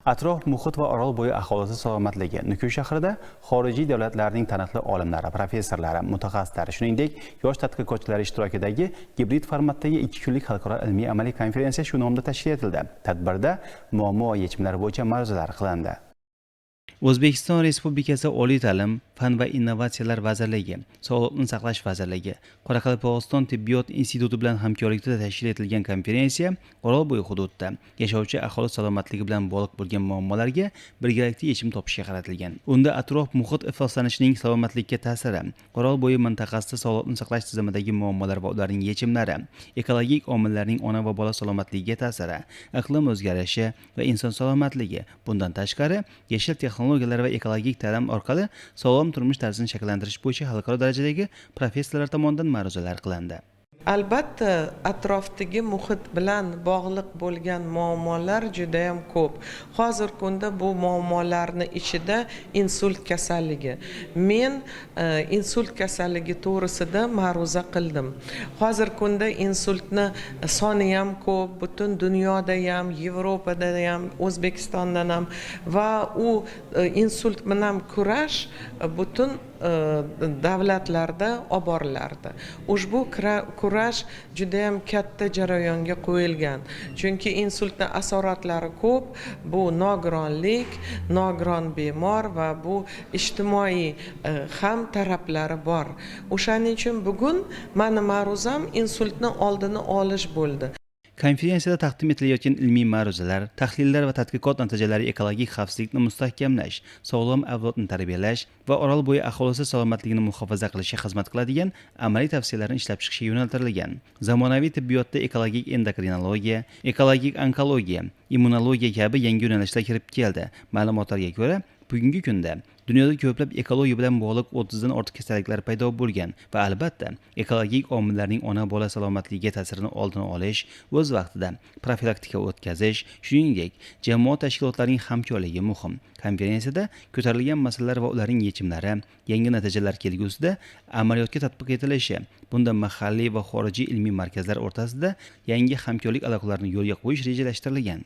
Atrof muhit va Orolbo'yi aholisi salomatligi. Nukus shahrida xorijiy davlatlarning taniqli olimlari, professorlari, mutaxassislari, shuningdek, yosh tadqiqotchilar ishtirokidagi gibrid formatdagi 2 kunlik xalqaro ilmiy amaliy konferensiya shu nomda tashkil etildi. Tadbirda muammo va yechimlar bo'yicha ma'ruzalar qilindi. O'zbekiston Respublikasi Oliy ta'lim, fan va innovatsiyalar vazirligi, Sog'liqni saqlash vazirligi, Qoraqalpog'iston tibbiyot instituti bilan hamkorlikda tashkil etilgan konferensiya Orolbo'yi hududida yashovchi aholi salomatligi bilan bog'liq bo'lgan muammolarga birgalikda yechim topishga qaratilgan. Unda atrof muhit ifloslanishining salomatlikka ta'siri, Orolbo'yi mintaqasida sog'liqni saqlash tizimidagi muammolar va ularning yechimlari, ekologik omillarning ona va bola salomatligiga ta'siri, iqlim o'zgarishi va inson salomatligi, bundan tashqari, yashil texnologiyalar va ekologik ta'lim orqali sog'lom turmush tarzini shakllantirish bo'yicha xalqaro darajadagi professorlar tomonidan ma'ruzalar qilindi. Albatta, atrofdagi muhit bilan bog'liq bo'lgan muammolar judayam ko'p. Hozirgi kunda bu muammolarni ichida insult kasalligi. Men insult kasalligi to'g'risida ma'ruza qildim. Hozirgi kunda insultni soni ham ko'p, butun dunyoda ham, Yevropada ham, O'zbekistondan ham va u insult bilan kurash butun davlatlarda olib borilardi. Ushbu kurash judayam katta jarayonga qo'yilgan, chunki insultni asoratlari ko'p: bu nogironlik, nogiron bemor va bu ijtimoiy ham taraflari bor. O'shaning uchun bugun mani ma'ruzam insultni oldini olish bo'ldi. Konferensiyada taqdim etilayotgan ilmiy ma'ruzalar, tahlillar va tadqiqot natijalari ekologik xavfsizlikni mustahkamlash, sog'lom avlodni tarbiyalash va Orolbo'yi aholisi salomatligini muhofaza qilishga xizmat qiladigan amaliy tavsiyalarni ishlab chiqishga yo'naltirilgan. Zamonaviy tibbiyotda ekologik endokrinologiya, ekologik onkologiya, immunologiya kabi yangi yo'nalishlar kirib keldi. Ma'lumotlarga ko'ra, bugungi kunda dunyoda ko'plab ekologiya bilan bog'liq 30 dan ortiq kasalliklar paydo bo'lgan va, albatta, ekologik omillarning ona bola salomatligiga ta'sirini oldini olish, o'z vaqtida profilaktika o'tkazish, shuningdek, jamoat tashkilotlarining hamkorligi muhim. Konferensiyada ko'tarilgan masalalar va ularning yechimlari, yangi natijalar kelgusida amaliyotga tatbiq etilishi, bunda mahalliy va xorijiy ilmiy markazlar o'rtasida yangi hamkorlik aloqalarini yo'lga qo'yish rejalashtirilgan.